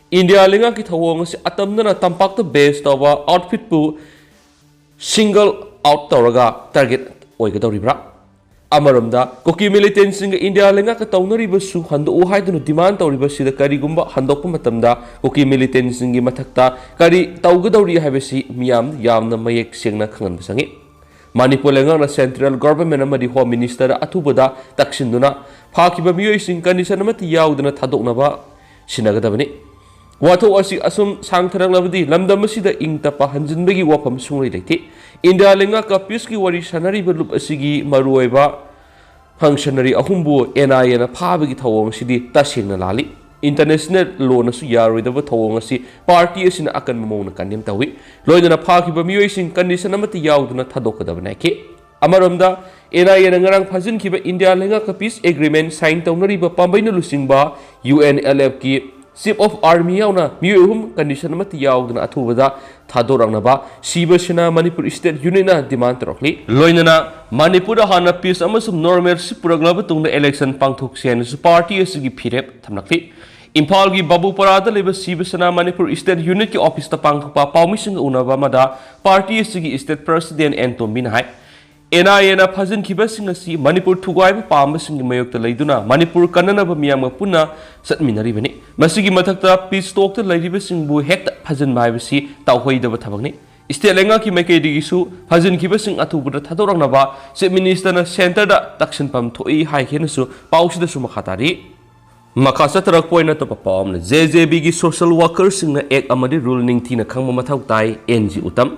ꯏꯟꯗꯤꯌꯥ ꯂꯩꯉꯥꯛꯀꯤ ꯊꯧꯑꯣꯡ ꯑꯁꯤ ꯑꯇꯝꯅꯅ ꯇꯝꯄꯥꯛꯇ base ꯇꯧꯕ outfitꯄꯨ single out ꯇꯧꯔꯒ target ꯑꯣꯏꯒꯗꯧꯔꯤꯕ꯭ꯔꯥ? ꯑꯃꯔꯣꯝꯗ ꯀꯨꯀꯤ militantꯁꯤꯡꯒ ꯏꯟꯗꯤꯌꯥ ꯂꯩꯉꯥꯛꯀ ꯇꯧꯅꯔꯤꯕꯁꯨ ꯍꯟꯗꯣꯛꯎ ꯍꯥꯏꯗꯨꯅ demand ꯇꯧꯔꯤꯕꯁꯤꯗ ꯀꯔꯤꯒꯨꯝꯕ ꯍꯟꯗꯣꯛꯄ ꯃꯇꯝꯗ ꯀꯨꯀꯤ militantꯁꯤꯡꯒꯤ ꯃꯊꯛꯇ ꯀꯔꯤ ꯇꯧꯒꯗꯧꯔꯤ ꯍꯥꯏꯕꯁꯤ ꯃꯤꯌꯥꯝ ꯌꯥꯝꯅ ꯃꯌꯦꯛ ꯁꯦꯡꯅ ꯈꯪꯍꯟꯕ ꯆꯪꯏ꯫ ꯃꯅꯤꯄꯨꯔ ꯂꯩꯉꯥꯛꯅ central government ꯑꯃꯗꯤ Home Ministerꯗ ꯑꯊꯨꯕꯗ ꯇꯛꯁꯤꯟꯗꯨꯅ ꯐꯥꯈꯤꯕ ꯃꯤꯑꯣꯏꯁꯤꯡ condition ꯑꯃꯠꯇ ꯌꯥꯎꯗꯅ ꯊꯥꯗꯣꯛꯅꯕ ꯁꯤꯟꯅꯒꯗꯕꯅꯤ꯫ ꯋꯥꯊꯣꯛ ꯑꯁꯤ ꯑꯁꯨꯝ ꯁꯥꯡꯊꯔꯛꯂꯕꯗꯤ ꯂꯝꯗꯝ ꯑꯁꯤꯗ ꯏꯪ ꯇꯞꯄ ꯍꯟꯖꯤꯟꯕꯒꯤ ꯋꯥꯐꯝ ꯁꯨꯡꯂꯩ ꯂꯩꯇꯦ꯫ ꯏꯟꯗꯤꯌꯥ ꯂꯩꯉꯥꯛꯀ peaceꯀꯤ ꯋꯥꯔꯤ ꯁꯥꯅꯔꯤꯕ ꯂꯨꯞ ꯑꯁꯤꯒꯤ ꯃꯔꯨꯑꯣꯏꯕ functionary ꯑꯍꯨꯝꯕꯨ N I Aꯅ ꯐꯥꯕꯒꯤ ꯊꯧꯑꯣꯡ ꯑꯁꯤꯗꯤ ꯇꯁꯦꯡꯅ ꯂꯥꯜꯂꯤ꯫ International lawꯅꯁꯨ ꯌꯥꯔꯣꯏꯗꯕ ꯊꯧꯑꯣꯡ ꯑꯁꯤ party ꯑꯁꯤꯅ ꯑꯀꯟꯕ ꯃꯑꯣꯡꯗ condemn ꯇꯧꯏ꯫ ꯂꯣꯏꯅꯅ ꯐꯥꯈꯤꯕ ꯃꯤꯑꯣꯏꯁꯤꯡ condition ꯑꯃꯠꯇ ꯌꯥꯎꯗꯅ ꯊꯥꯗꯣꯛꯀꯗꯕ ꯅꯥꯏꯈꯤ꯫ ꯑꯃꯔꯣꯝꯗ, N I Aꯅ ꯉꯔꯥꯡ ꯐꯥꯖꯤꯟꯈꯤꯕ ꯏꯟꯗꯤꯌꯥ ꯂꯩꯉꯥꯛꯀ peace agreement sign ꯇꯧꯅꯔꯤꯕ ꯄꯥꯝꯕꯩꯅ ꯂꯨꯆꯤꯡꯕ U N L Fꯀꯤ Chief of Army ꯌꯥꯎꯅ ꯃꯤꯑꯣꯏ ꯑꯍꯨꯝ condition ꯑꯃꯠꯇ ꯌꯥꯎꯗꯅ ꯑꯊꯨꯕꯗ ꯊꯥꯗꯣꯔꯛꯅꯕ ꯁꯤꯕ ꯁꯦꯅꯥ ꯃꯅꯤꯄꯨꯔ state unitꯅ demand ꯇꯧꯔꯛꯂꯤ꯫ ꯂꯣꯏꯅꯅ ꯃꯅꯤꯄꯨꯔꯗ ꯍꯥꯟꯅ peace ꯑꯃꯁꯨꯡ normalcy ꯄꯨꯔꯛꯂꯕ ꯇꯨꯡꯗ election ꯄꯥꯡꯊꯣꯛꯁꯤ ꯍꯥꯏꯅꯁꯨ party ꯑꯁꯤꯒꯤ ꯐꯤꯔꯦꯞ ꯊꯝꯂꯛꯂꯤ꯫ ꯏꯝꯐꯥꯜꯒꯤ ꯕꯥꯕꯨꯄꯥꯔꯥꯗ ꯂꯩꯕ ꯁꯤꯕ ꯁꯦꯅꯥ ꯃꯅꯤꯄꯨꯔ state unitꯀꯤ officeꯇ ꯄꯥꯡꯊꯣꯛꯄ ꯄꯥꯎꯃꯤꯁꯤꯡꯒ ꯎꯅꯕ ꯑꯃꯗ party ꯑꯁꯤꯒꯤ state president N ꯇꯣꯝꯕꯤꯅ high, N I Aꯅ ꯐꯥꯖꯤꯟꯈꯤꯕꯁꯤꯡ ꯑꯁꯤ ꯃꯅꯤꯄꯨꯔ ꯊꯨꯒꯥꯏꯕ ꯄꯥꯝꯕꯁꯤꯡꯒꯤ ꯃꯥꯌꯣꯛꯇ ꯂꯩꯗꯨꯅ ꯃꯅꯤꯄꯨꯔ ꯀꯟꯅꯅꯕ ꯃꯤꯌꯥꯝꯒ ꯄꯨꯟꯅ ꯆꯠꯃꯤꯟꯅꯔꯤꯕꯅꯤ꯫ ꯃꯁꯤꯒꯤ ꯃꯊꯛꯇ peace talkꯇ ꯂꯩꯔꯤꯕꯁꯤꯡꯕꯨ ꯍꯦꯛꯇ ꯐꯥꯖꯤꯟꯕ ꯍꯥꯏꯕꯁꯤ ꯇꯧꯍꯩꯗꯕ ꯊꯕꯛꯅꯤ꯫ State ꯂꯩꯉꯥꯛꯀꯤ ꯃꯥꯏꯀꯩꯗꯒꯤꯁꯨ ꯐꯥꯖꯤꯟꯈꯤꯕꯁꯤꯡ ꯑꯊꯨꯕꯗ ꯊꯥꯗꯣꯔꯛꯅꯕ Chief Ministerꯅ centreꯗ ꯇꯛꯁꯤꯟꯐꯝ ꯊꯣꯛꯏ ꯍꯥꯏꯈꯤꯅꯁꯨ ꯄꯥꯎꯁꯤꯗꯁꯨ ꯃꯈꯥ ꯇꯥꯔꯤ꯫ ꯃꯈꯥ ꯆꯠꯊꯔꯛꯄ ꯑꯣꯏꯅ ꯑꯇꯣꯞꯄ ꯄꯥꯎ ꯑꯃꯅ, J J Bꯒꯤ social workerꯁꯤꯡꯅ act ꯑꯃꯗꯤ rule ꯅꯤꯡꯊꯤꯅ ꯈꯪꯕ ꯃꯊꯧ ꯇꯥꯏ, N G ꯎꯇꯝ꯫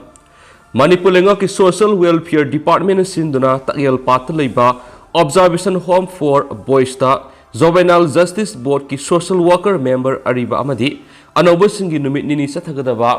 ꯃꯅꯤꯄꯨꯔ ꯂꯩꯉꯥꯛꯀꯤ Social Welfare Department ꯁꯤꯟꯗꯨꯅ ꯇꯥꯛꯌꯦꯜ ꯄꯥꯠꯇ ꯂꯩꯕ Observation Home for Boys ꯇ Juvenile Justice Board ꯀꯤ social worker member ꯑꯔꯤꯕ ꯑꯃꯗꯤ ꯑꯅꯧꯕꯁꯤꯡꯒꯤ ꯅꯨꯃꯤꯠ ꯅꯤꯅꯤ ꯆꯠꯊꯒꯗꯕ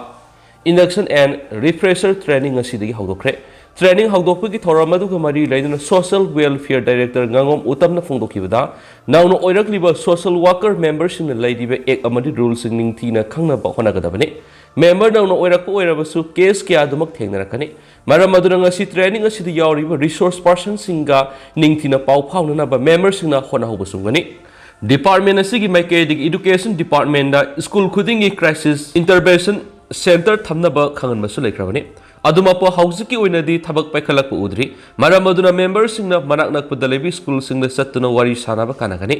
Induction and Refresher Training ꯉꯁꯤꯗꯒꯤ ꯍꯧꯗꯣꯛꯈ꯭ꯔꯦ꯫ Training ꯍꯧꯗꯣꯛꯄꯒꯤ ꯊꯧꯔꯝ ꯑꯗꯨꯒ ꯃꯔꯤ ꯂꯩꯅꯅ Social Welfare Director ꯉꯥꯉꯣꯝ ꯎꯇꯝꯅ ꯐꯣꯡꯗꯣꯛꯈꯤꯕꯗ, ꯅꯧꯅ ꯑꯣꯏꯔꯛꯂꯤꯕ social worker member ꯁꯤꯡꯅ ꯂꯩꯔꯤꯕ Act ꯑꯃꯗꯤ rule ꯁꯤꯡ ꯅꯤꯡꯊꯤꯅ ꯈꯪꯅꯕ ꯍꯣꯠꯅꯒꯗꯕꯅꯤ꯫ Member ꯅꯧꯅ ꯑꯣꯏꯔꯛꯄ ꯑꯣꯏꯔꯕꯁꯨ case ꯀꯌꯥꯗꯨꯃꯛ ꯊꯦꯡꯅꯔꯛꯀꯅꯤ꯫ ꯃꯔꯝ ꯑꯗꯨꯅ ꯉꯁꯤ training ꯑꯁꯤꯗ ꯌꯥꯎꯔꯤꯕ resource person ꯁꯤꯡꯒ ꯅꯤꯡꯊꯤꯅ ꯄꯥꯎ ꯐꯥꯎꯅꯅꯕ member ꯁꯤꯡꯅ ꯍꯣꯠꯅꯍꯧꯕ ꯆꯨꯝꯒꯅꯤ꯫ Department ꯑꯁꯤꯒꯤ ꯃꯥꯏꯀꯩꯗꯒꯤ Education Department ꯁ꯭ꯀꯨꯜ ꯈꯨꯗꯤꯡꯒꯤ Crisis Intervention Center ꯊꯝꯅꯕ ꯈꯪꯍꯟꯕꯁꯨ ꯂꯩꯈ꯭ꯔꯕꯅꯤ꯫ ꯑꯗꯨꯃꯛꯄꯨ ꯍꯧꯖꯤꯛꯀꯤ ꯑꯣꯏꯅꯗꯤ ꯊꯕꯛ ꯄꯥꯏꯈꯠꯂꯛꯄ ꯎꯗ꯭ꯔꯤ꯫ ꯃꯔꯝ ꯑꯗꯨꯅ member ꯁꯤꯡꯅ ꯃꯅꯥꯛ ꯅꯛꯄꯗ ꯂꯩꯕ ꯁ꯭ꯀꯨꯜꯁꯤꯡꯗ ꯆꯠꯇꯨꯅ ꯋꯥꯔꯤ ꯁꯥꯅꯕ ꯀꯥꯟꯅꯒꯅꯤ꯫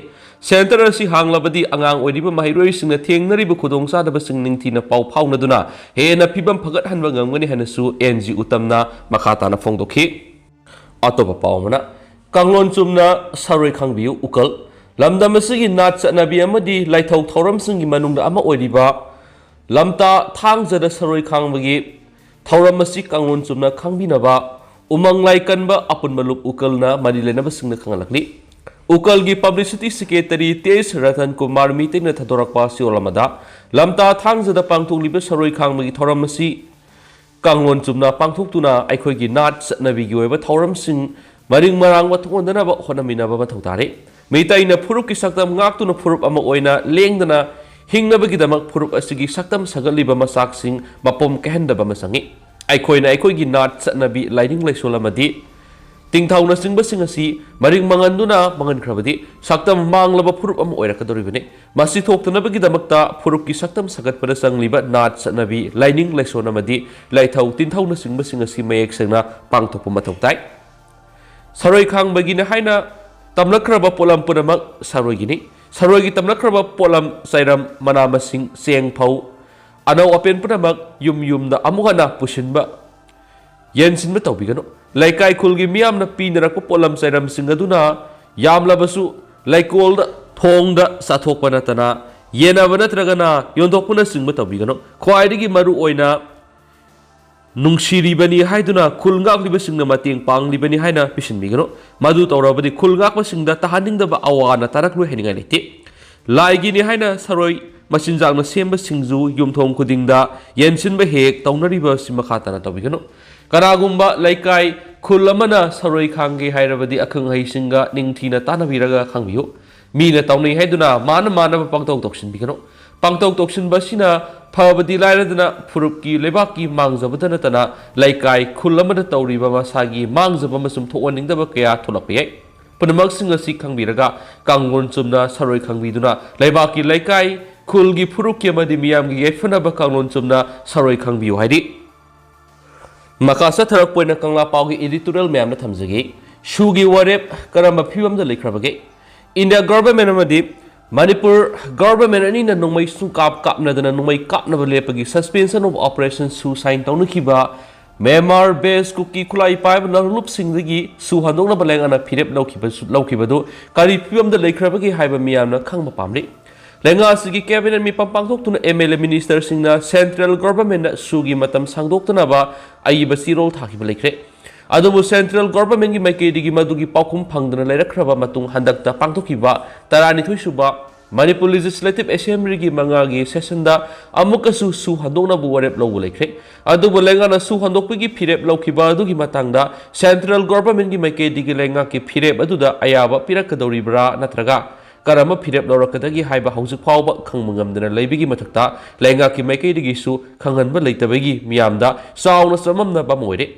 Center ꯑꯁꯤ ꯍꯥꯡꯂꯕꯗꯤ ꯑꯉꯥꯡ ꯑꯣꯏꯔꯤꯕ ꯃꯍꯩꯔꯣꯏꯁꯤꯡꯅ ꯊꯦꯡꯅꯔꯤꯕ ꯈꯨꯗꯣꯡꯆꯥꯗꯕꯁꯤꯡ ꯅꯤꯡꯊꯤꯅ ꯄꯥꯎ ꯐꯥꯎꯅꯗꯨꯅ ꯍꯦꯟꯅ ꯐꯤꯕꯝ ꯐꯒꯠꯍꯟꯕ ꯉꯝꯒꯅꯤ ꯍꯥꯏꯅꯁꯨ ꯑꯦꯟ ꯖꯤ ꯎꯇꯝꯅ ꯃꯈꯥ ꯇꯥꯅ ꯐꯣꯡꯗꯣꯛꯈꯤ꯫ ꯑꯇꯣꯞꯄ ꯄꯥꯎ ꯑꯃꯅ, ꯀꯥꯡꯂꯣꯟ ꯆꯨꯝꯅ ꯁꯔꯣꯏ ꯈꯥꯡꯕꯤꯌꯨ ꯎꯀꯜ꯫ ꯂꯝꯗꯝ ꯑꯁꯤꯒꯤ ꯅꯥꯠ ꯆꯠꯅꯕꯤ ꯑꯃꯗꯤ ꯂꯥꯏꯊꯧ ꯊꯧꯔꯝꯁꯤꯡꯒꯤ ꯃꯅꯨꯡꯗ ꯑꯃ ꯑꯣꯏꯔꯤꯕ ꯂꯝꯇꯥ ꯊꯥꯡꯖꯗ ꯁꯔꯣꯏ ꯈꯥꯡꯕꯒꯤ ꯊꯧꯔꯝ ꯑꯁꯤ ꯀꯥꯡꯂꯣꯟ ꯆꯨꯝꯅ ꯈꯥꯡꯕꯤꯅꯕ ꯎꯃꯪ ꯂꯥꯏ ꯀꯟꯕ ꯑꯄꯨꯟꯕ ꯂꯨꯞ ꯎꯀꯜꯅ ꯃꯔꯤ ꯂꯩꯅꯕꯁꯤꯡꯗ ꯈꯪꯍꯜꯂꯛꯂꯤ꯫ ꯎꯀꯜꯒꯤ publicity secretary ꯇꯦꯖ ꯔꯇꯟ ꯀꯨꯃꯥꯔ ꯃꯤꯇꯩꯅ ꯊꯥꯗꯣꯔꯛꯄ ꯆꯦꯔꯣꯜ ꯑꯃꯗ, ꯂꯝꯇꯥ ꯊꯥꯡꯖꯗ ꯄꯥꯡꯊꯣꯛꯂꯤꯕ ꯁꯔꯣꯏ ꯈꯥꯡꯕꯒꯤ ꯊꯧꯔꯝ ꯑꯁꯤ ꯀꯥꯡꯂꯣꯟ ꯆꯨꯝꯅ ꯄꯥꯡꯊꯣꯛꯇꯨꯅ ꯑꯩꯈꯣꯏꯒꯤ ꯅꯥꯠ ꯆꯠꯅꯕꯤꯒꯤ ꯑꯣꯏꯕ ꯊꯧꯔꯝꯁꯤꯡ ꯃꯔꯤꯡ ꯃꯔꯥꯡꯕ ꯊꯣꯛꯍꯟꯗꯅꯕ ꯍꯣꯠꯅꯃꯤꯟꯅꯕ ꯃꯊꯧ ꯇꯥꯔꯤ꯫ ꯃꯤꯇꯩꯅ ꯐꯨꯔꯨꯞꯀꯤ ꯁꯛꯇꯝ ꯉꯥꯛꯇꯨꯅ ꯐꯨꯔꯨꯞ ꯑꯃ ꯑꯣꯏꯅ ꯂꯦꯡꯗꯅ ꯍꯤꯡꯅꯕꯒꯤꯗꯃꯛ ꯐꯨꯔꯨꯞ ꯑꯁꯤꯒꯤ ꯁꯛꯇꯝ ꯁꯥꯒꯠꯂꯤꯕ ꯃꯆꯥꯛꯁꯤꯡ ꯃꯄꯨꯝ ꯀꯥꯏꯍꯟꯗꯕ ꯑꯃ ꯆꯪꯏ꯫ ꯑꯩꯈꯣꯏꯅ ꯑꯩꯈꯣꯏꯒꯤ ꯅꯥꯠ ꯆꯠꯅꯕꯤ, ꯂꯥꯏꯅꯤꯡ ꯂꯥꯏꯁꯣꯜ ꯑꯃꯗꯤ ꯇꯤꯡꯊꯧꯅꯆꯤꯡꯕꯁꯤꯡ ꯑꯁꯤ ꯃꯔꯤꯡ ꯃꯉꯟꯗꯨꯅ ꯃꯥꯡꯍꯟꯈ꯭ꯔꯕꯗꯤ ꯁꯛꯇꯝ ꯃꯥꯡꯂꯕ ꯐꯨꯔꯨꯞ ꯑꯃ ꯑꯣꯏꯔꯛꯀꯗꯧꯔꯤꯕꯅꯤ꯫ ꯃꯁꯤ ꯊꯣꯛꯇꯅꯕꯒꯤꯗꯃꯛꯇ ꯐꯨꯔꯨꯞꯀꯤ ꯁꯛꯇꯝ ꯁꯥꯒꯠꯄꯗ ꯆꯪꯂꯤꯕ ꯅꯥꯠ ꯆꯠꯅꯕꯤ, ꯂꯥꯏꯅꯤꯡ ꯂꯥꯏꯁꯣꯟ ꯑꯃꯗꯤ ꯂꯥꯏꯊꯧ ꯇꯤꯟꯊꯧꯅꯆꯤꯡꯕꯁꯤꯡ ꯑꯁꯤ ꯃꯌꯦꯛ ꯁꯦꯡꯅ ꯄꯥꯡꯊꯣꯛꯄ ꯃꯊꯧ ꯇꯥꯏ꯫ ꯁꯔꯣꯏ ꯈꯥꯡꯕꯒꯤꯅꯤ ꯍꯥꯏꯅ ꯇꯝꯂꯛꯈ꯭ꯔꯕ ꯄꯣꯠꯂꯝ ꯄꯨꯝꯅꯃꯛ ꯁꯔꯣꯏꯒꯤꯅꯤ꯫ ꯁꯔꯣꯏꯒꯤ ꯇꯝꯂꯛꯈ꯭ꯔꯕ ꯄꯣꯠꯂꯝ ꯆꯩꯔꯝ, ꯃꯅꯥ ꯃꯁꯤꯡ, ꯆꯦꯡ, ꯐꯧ, ꯑꯅꯧ ꯑꯄꯦꯟ ꯄꯨꯝꯅꯃꯛ ꯌꯨꯝ ꯌꯨꯝꯗ ꯑꯃꯨꯛ ꯍꯟꯅ ꯄꯨꯁꯤꯟꯕ, ꯌꯦꯟꯁꯤꯟꯕ ꯇꯧꯕꯤꯒꯅꯨ꯫ ꯂꯩꯀꯥꯏ ꯈꯨꯜꯒꯤ ꯃꯤꯌꯥꯝꯅ ꯄꯤꯅꯔꯛꯄ ꯄꯣꯠꯂꯝ ꯆꯩꯔꯝꯁꯤꯡ ꯑꯗꯨꯅ ꯌꯥꯝꯂꯕꯁꯨ ꯂꯩꯀꯣꯜꯗ, ꯊꯣꯡꯗ ꯆꯥꯊꯣꯛꯄ ꯅꯠꯇꯅ ꯌꯦꯟꯅꯕ ꯅꯠꯇ꯭ꯔꯒꯅ ꯌꯣꯟꯊꯣꯛꯄꯅꯆꯤꯡꯕ ꯇꯧꯕꯤꯒꯅꯨ꯫ ꯈ꯭ꯋꯥꯏꯗꯒꯤ ꯃꯔꯨ ꯑꯣꯏꯅ ꯅꯨꯡꯁꯤꯔꯤꯕꯅꯤ ꯍꯥꯏꯗꯨꯅ ꯈꯨꯜ ꯉꯥꯛꯂꯤꯕꯁꯤꯡꯅ ꯃꯇꯦꯡ ꯄꯥꯡꯂꯤꯕꯅꯤ ꯍꯥꯏꯅ ꯄꯤꯁꯤꯟꯕꯤꯒꯅꯨ꯫ ꯃꯗꯨ ꯇꯧꯔꯕꯗꯤ ꯈꯨꯜ ꯉꯥꯛꯄꯁꯤꯡꯗ ꯇꯥꯍꯟꯅꯤꯡꯗꯕ ꯑꯋꯥ ꯑꯅꯥ ꯇꯥꯔꯛꯂꯣꯏ ꯍꯥꯏꯅꯤꯡꯉꯥꯏ ꯂꯩꯇꯦ꯫ ꯂꯥꯏꯒꯤꯅꯤ ꯍꯥꯏꯅ ꯁꯔꯣꯏ ꯃꯆꯤꯟꯖꯥꯛꯅ ꯁꯦꯝꯕ ꯁꯤꯡꯖꯨ ꯌꯨꯝꯊꯣꯡ ꯈꯨꯗꯤꯡꯗ ꯌꯦꯟꯁꯤꯟꯕ ꯍꯦꯛ ꯇꯧꯅꯔꯤꯕ ꯑꯁꯤ ꯃꯈꯥ ꯇꯥꯅ ꯇꯧꯕꯤꯒꯅꯨ꯫ ꯀꯅꯥꯒꯨꯝꯕ ꯂꯩꯀꯥꯏ, ꯈꯨꯜ ꯑꯃꯅ ꯁꯔꯣꯏ ꯈꯥꯡꯒꯦ ꯍꯥꯏꯔꯕꯗꯤ ꯑꯈꯪ ꯑꯍꯩꯁꯤꯡꯒ ꯅꯤꯡꯊꯤꯅ ꯇꯥꯟꯅꯕꯤꯔꯒ ꯈꯪꯕꯤꯌꯨ꯫ ꯃꯤꯅ ꯇꯧꯅꯩ ꯍꯥꯏꯗꯨꯅ ꯃꯥꯅ ꯃꯥꯟꯅꯕ ꯄꯥꯡꯊꯣꯛ ꯇꯧꯁꯤꯟꯕꯤꯒꯅꯨ꯫ ꯄꯥꯡꯊꯣꯛ ꯇꯧꯁꯤꯟꯕ ꯑꯁꯤꯅ ꯐꯕꯗꯤ ꯂꯥꯏꯔꯗꯅ ꯐꯨꯔꯨꯞꯀꯤ, ꯂꯩꯕꯥꯛꯀꯤ ꯃꯥꯡꯖꯕꯗ ꯅꯠꯇꯅ ꯂꯩꯀꯥꯏ, ꯈꯨꯜ ꯑꯃꯗ ꯇꯧꯔꯤꯕ ꯃꯁꯥꯒꯤ ꯃꯥꯡꯖꯕ ꯑꯃꯁꯨꯡ ꯊꯣꯛꯍꯟꯅꯤꯡꯗꯕ ꯀꯌꯥ ꯊꯣꯛꯂꯛꯄ ꯌꯥꯏ꯫ ꯄꯨꯝꯅꯃꯛꯁꯤꯡ ꯑꯁꯤ ꯈꯪꯕꯤꯔꯒ ꯀꯥꯡꯂꯣꯟ ꯆꯨꯝꯅ ꯁꯔꯣꯏ ꯈꯪꯕꯤꯗꯨꯅ ꯂꯩꯕꯥꯛꯀꯤ, ꯂꯩꯀꯥꯏ, ꯈꯨꯜꯒꯤ, ꯐꯨꯔꯨꯞꯀꯤ ꯑꯃꯗꯤ ꯃꯤꯌꯥꯝꯒꯤ ꯌꯥꯏꯐꯅꯕ ꯀꯥꯡꯂꯣꯟ ꯆꯨꯝꯅ ꯁꯔꯣꯏ ꯈꯪꯕꯤꯌꯨ ꯍꯥꯏꯔꯤ꯫ ꯃꯈꯥ ꯆꯠꯊꯔꯛꯄ ꯑꯣꯏꯅ ꯀꯪꯂꯥ ꯄꯥꯎꯒꯤ editorial ꯃꯌꯥꯝꯅ ꯊꯝꯖꯒꯦ꯫ ꯁꯨꯒꯤ ꯋꯥꯔꯦꯞ ꯀꯔꯝꯕ ꯐꯤꯕꯝꯗ ꯂꯩꯈ꯭ꯔꯕꯒꯦ? ꯏꯟꯗꯤꯌꯥ government ꯑꯃꯗꯤ ꯃꯅꯤꯄꯨꯔ government ꯑꯅꯤꯅ ꯅꯣꯡꯃꯩ ꯁꯨꯡꯀꯥꯞ ꯀꯥꯞꯅꯗꯅ ꯅꯣꯡꯃꯩ ꯀꯥꯞꯅꯕ ꯂꯦꯞꯄꯒꯤ suspension of operation ꯁꯨ sign ꯇꯧꯅꯈꯤꯕ ꯃ꯭ꯌꯥꯟꯃꯥꯔ based ꯀꯨꯀꯤ ꯈꯨꯠꯂꯥꯏ ꯄꯥꯏꯕ ꯂꯨꯞꯁꯤꯡꯗꯒꯤ ꯁꯨ ꯍꯟꯗꯣꯛꯅꯕ ꯂꯩꯉꯥꯛꯅ ꯐꯤꯔꯦꯞ ꯂꯧꯈꯤꯕꯁꯨ, ꯂꯧꯈꯤꯕꯗꯨ ꯀꯔꯤ ꯐꯤꯕꯝꯗ ꯂꯩꯈ꯭ꯔꯕꯒꯦ ꯍꯥꯏꯕ ꯃꯤꯌꯥꯝꯅ ꯈꯪꯕ ꯄꯥꯝꯂꯤ꯫ ꯂꯩꯉꯥꯛ ꯑꯁꯤꯒꯤ cabinet ꯃꯤꯐꯝ ꯄꯥꯡꯊꯣꯛꯇꯨꯅ M L A ministerꯁꯤꯡꯅ central governmentꯅ ꯁꯨꯒꯤ ꯃꯇꯝ ꯁꯥꯡꯗꯣꯛꯇꯅꯕ ꯑꯏꯕ ꯆꯦꯔꯣꯜ ꯊꯥꯈꯤꯕ ꯂꯩꯈ꯭ꯔꯦ꯫ ꯑꯗꯨꯕꯨ central governmentꯀꯤ ꯃꯥꯏꯀꯩꯗꯒꯤ ꯃꯗꯨꯒꯤ ꯄꯥꯎꯈꯨꯝ ꯐꯪꯗꯅ ꯂꯩꯔꯛꯈ꯭ꯔꯕ ꯃꯇꯨꯡ ꯍꯟꯗꯛꯇ ꯄꯥꯡꯊꯣꯛꯈꯤꯕ ꯇꯔꯥꯅꯤꯊꯣꯏ ꯁꯨꯕ ꯃꯅꯤꯄꯨꯔ Legislative Assemblyꯒꯤ ꯃꯉꯥꯒꯤ sessionꯗ ꯑꯃꯨꯛꯀꯁꯨ ꯁꯨ ꯍꯟꯗꯣꯛꯅꯕ ꯋꯥꯔꯦꯞ ꯂꯧꯕ ꯂꯩꯈ꯭ꯔꯦ꯫ ꯑꯗꯨꯕꯨ ꯂꯩꯉꯥꯛꯅ ꯁꯨ ꯍꯟꯗꯣꯛꯄꯒꯤ ꯐꯤꯔꯦꯞ ꯂꯧꯈꯤꯕ ꯑꯗꯨꯒꯤ ꯃꯇꯥꯡꯗ central governmentꯀꯤ ꯃꯥꯏꯀꯩꯗꯒꯤ ꯂꯩꯉꯥꯛꯀꯤ ꯐꯤꯔꯦꯞ ꯑꯗꯨꯗ ꯑꯌꯥꯕ ꯄꯤꯔꯛꯀꯗꯧꯔꯤꯕ꯭ꯔꯥ ꯅꯠꯇ꯭ꯔꯒ ꯀꯔꯝꯕ ꯐꯤꯔꯦꯞ ꯂꯧꯔꯛꯀꯗꯒꯦ ꯍꯥꯏꯕ ꯍꯧꯖꯤꯛ ꯐꯥꯎꯕ ꯈꯪꯕ ꯉꯝꯗꯅ ꯂꯩꯕꯒꯤ ꯃꯊꯛꯇ ꯂꯩꯉꯥꯛꯀꯤ ꯃꯥꯏꯀꯩꯗꯒꯤꯁꯨ ꯈꯪꯍꯟꯕ ꯂꯩꯇꯕꯒꯤ ꯃꯤꯌꯥꯝꯗ ꯆꯥꯎꯅ ꯆꯃꯝꯅꯕ ꯑꯃ ꯑꯣꯏꯔꯦ꯫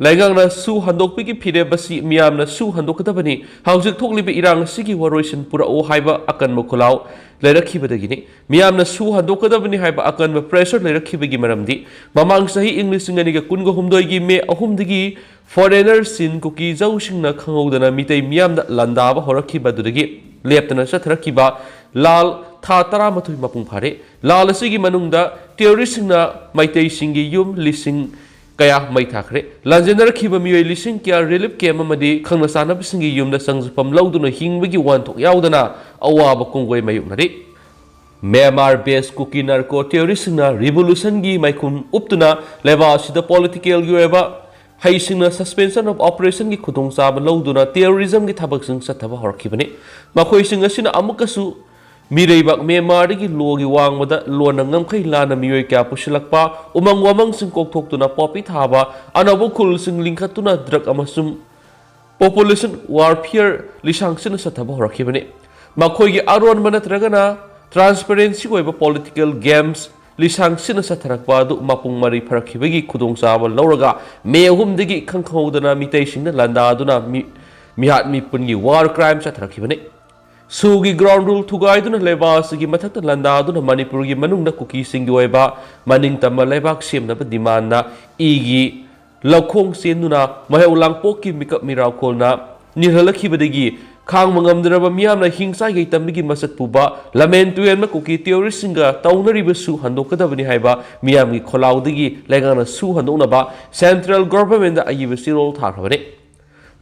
ꯂꯩꯉꯥꯛꯅ ꯁꯨ ꯍꯟꯗꯣꯛꯄꯒꯤ ꯐꯤꯔꯦꯞ ꯑꯁꯤ ꯃꯤꯌꯥꯝꯅ ꯁꯨ ꯍꯟꯗꯣꯛꯀꯗꯕꯅꯤ, ꯍꯧꯖꯤꯛ ꯊꯣꯛꯂꯤꯕ ꯏꯔꯥꯡ ꯑꯁꯤꯒꯤ ꯋꯥꯔꯣꯏꯁꯤꯟ ꯄꯨꯔꯛꯎ ꯍꯥꯏꯕ ꯑꯀꯟꯕ ꯈꯣꯜꯂꯥꯎ ꯂꯩꯔꯛꯈꯤꯕꯗꯒꯤꯅꯤ꯫ ꯃꯤꯌꯥꯝꯅ ꯁꯨ ꯍꯟꯗꯣꯛꯀꯗꯕꯅꯤ ꯍꯥꯏꯕ ꯑꯀꯟꯕ pressure ꯂꯩꯔꯛꯈꯤꯕꯒꯤ ꯃꯔꯝꯗꯤ ꯃꯃꯥꯡ ꯆꯍꯤ ꯏꯪ ꯂꯤꯁꯤꯡ ꯑꯅꯤꯒ ꯀꯨꯟꯒ ꯍꯨꯝꯗꯣꯏꯒꯤ ꯃꯦ ꯑꯍꯨꯝꯗꯒꯤ foreigner ꯆꯤꯟ ꯀꯨꯀꯤ ꯖꯧꯁꯤꯡꯅ ꯈꯪꯍꯧꯗꯅ ꯃꯤꯇꯩ ꯃꯤꯌꯥꯝꯗ ꯂꯥꯟꯗꯥꯕ ꯍꯧꯔꯛꯈꯤꯕ ꯑꯗꯨꯗꯒꯤ ꯂꯦꯞꯇꯅ ꯆꯠꯊꯔꯛꯈꯤꯕ ꯂꯥꯜ ꯊꯥ ꯇꯔꯥꯃꯥꯊꯣꯏ ꯃꯄꯨꯡ ꯐꯥꯔꯦ꯫ ꯂꯥꯜ ꯑꯁꯤꯒꯤ ꯃꯅꯨꯡꯗ terroristꯁꯤꯡꯅ ꯃꯩꯇꯩꯁꯤꯡꯒꯤ ꯌꯨꯝ ꯂꯤꯁꯤꯡ ꯀꯌꯥ ꯃꯩ ꯊꯥꯈ꯭ꯔꯦ꯫ ꯂꯥꯟꯖꯦꯟꯅꯔꯛꯈꯤꯕ ꯃꯤꯑꯣꯏ ꯂꯤꯁꯤꯡ ꯀꯌꯥ relief camp ꯑꯃꯗꯤ ꯈꯪꯅ ꯆꯥꯟꯅꯕꯁꯤꯡꯒꯤ ꯌꯨꯝꯗ ꯆꯪꯖꯐꯝ ꯂꯧꯗꯨꯅ ꯍꯤꯡꯕꯒꯤ ꯋꯥꯍꯟꯊꯣꯛ ꯌꯥꯎꯗꯅ ꯑꯋꯥꯕ ꯀꯣꯡꯒꯣꯏ ꯃꯥꯌꯣꯛꯅꯔꯤ꯫ ꯃ꯭ꯌꯥꯟꯃꯥꯔ based ꯀꯨꯀꯤ ꯅꯥꯔꯀꯣ ꯇꯦꯔꯣꯔꯤꯁꯁꯤꯡꯅ ꯔꯤꯚꯣꯂꯨꯁꯟꯒꯤ ꯃꯥꯏꯈꯨꯝ ꯎꯞꯇꯨꯅ ꯂꯩꯕꯥꯛ ꯑꯁꯤꯗ ꯄꯣꯂꯤꯇꯤꯀꯦꯜꯒꯤ ꯑꯣꯏꯕ ꯍꯩꯁꯤꯡꯅ suspension of operationꯒꯤ ꯈꯨꯗꯣꯡꯆꯥꯕ ꯂꯧꯗꯨꯅ ꯇꯦꯔꯣꯔꯤꯖꯝꯒꯤ ꯊꯕꯛꯁꯤꯡ ꯆꯠꯊꯕ ꯍꯧꯔꯛꯈꯤꯕꯅꯤ꯫ ꯃꯈꯣꯏꯁꯤꯡ ꯑꯁꯤꯅ ꯑꯃꯨꯛꯀꯁꯨ ꯃꯤꯔꯩꯕꯥꯛ ꯃ꯭ꯌꯥꯟꯃꯥꯔꯗꯒꯤ ꯂꯣꯒꯤ ꯋꯥꯡꯃꯗ ꯂꯣꯟꯅ ꯉꯝꯈꯩ ꯂꯥꯟꯅ ꯃꯤꯑꯣꯏ ꯀꯌꯥ ꯄꯨꯁꯤꯜꯂꯛꯄ, ꯎꯃꯪ ꯋꯥꯃꯪꯁꯤꯡ ꯀꯣꯛꯊꯣꯛꯇꯨꯅ ꯄꯣꯄꯤ ꯊꯥꯕ, ꯑꯅꯧꯕ ꯈꯨꯜꯁꯤꯡ ꯂꯤꯡꯈꯠꯇꯨꯅ drug ꯑꯃꯁꯨꯡ population warfare ꯂꯤꯁꯥꯡꯁꯤꯟꯅ ꯆꯠꯊꯕ ꯍꯧꯔꯛꯈꯤꯕꯅꯤ꯫ ꯃꯈꯣꯏꯒꯤ ꯑꯔꯣꯟꯕ ꯅꯠꯇ꯭ꯔꯒꯅ transparency ꯑꯣꯏꯕ political games ꯂꯤꯁꯥꯡꯁꯤꯟꯅ ꯆꯠꯊꯔꯛꯄ ꯑꯗꯨ ꯃꯄꯨꯡ ꯃꯔꯩ ꯐꯥꯔꯛꯈꯤꯕꯒꯤ ꯈꯨꯗꯣꯡꯆꯥꯕ ꯂꯧꯔꯒ ꯃꯦ ꯑꯍꯨꯝꯗꯒꯤ ꯈꯪꯍꯧꯗꯅ ꯃꯤꯇꯩꯁꯤꯡꯅ ꯂꯥꯟꯗꯥꯗꯨꯅ ꯃꯤ-, ꯃꯤꯍꯥꯠ ꯃꯤꯄꯨꯟꯒꯤ war crime ꯆꯠꯊꯔꯛꯈꯤꯕꯅꯤ꯫ ꯁꯨꯒꯤ ground rule ꯊꯨꯒꯥꯏꯗꯨꯅ ꯂꯩꯕꯥꯛ ꯑꯁꯤꯒꯤ ꯃꯊꯛꯇ ꯂꯥꯟꯗꯥꯗꯨꯅ ꯃꯅꯤꯄꯨꯔꯒꯤ ꯃꯅꯨꯡꯗ ꯀꯨꯀꯤꯁꯤꯡꯒꯤ ꯑꯣꯏꯕ ꯃꯅꯤꯡ ꯇꯝꯕ ꯂꯩꯕꯥꯛ ꯁꯦꯝꯅꯕ demandꯅ ꯏꯒꯤ ꯂꯧꯈꯣꯡ ꯆꯦꯟꯗꯨꯅ ꯃꯩꯍꯧ ꯂꯥꯡꯄꯣꯛꯀꯤ ꯃꯤꯀꯞ ꯃꯤꯔꯥꯎꯈꯣꯜꯅ ꯅꯤꯜꯍꯜꯂꯛꯈꯤꯕꯗꯒꯤ ꯈꯥꯡꯕ ꯉꯝꯗ꯭ꯔꯕ ꯃꯤꯌꯥꯝꯅ ꯍꯤꯡꯆꯥꯏꯒꯩ ꯇꯝꯕꯒꯤ ꯃꯁꯛ ꯄꯨꯕ ꯂꯃꯦꯟ ꯇꯨꯔꯦꯟ ꯃꯀꯨꯀꯤ ꯇꯦꯔꯣꯔꯤꯁꯁꯤꯡꯒ ꯇꯧꯅꯔꯤꯕ ꯁꯨ ꯍꯟꯗꯣꯛꯀꯗꯕꯅꯤ ꯍꯥꯏꯕ ꯃꯤꯌꯥꯝꯒꯤ ꯈꯣꯜꯂꯥꯎꯗꯒꯤ ꯂꯩꯉꯥꯛꯅ ꯁꯨ ꯍꯟꯗꯣꯛꯅꯕ central governmentꯗ ꯑꯏꯕ ꯆꯦꯔꯣꯜ ꯊꯥꯈ꯭ꯔꯕꯅꯤ꯫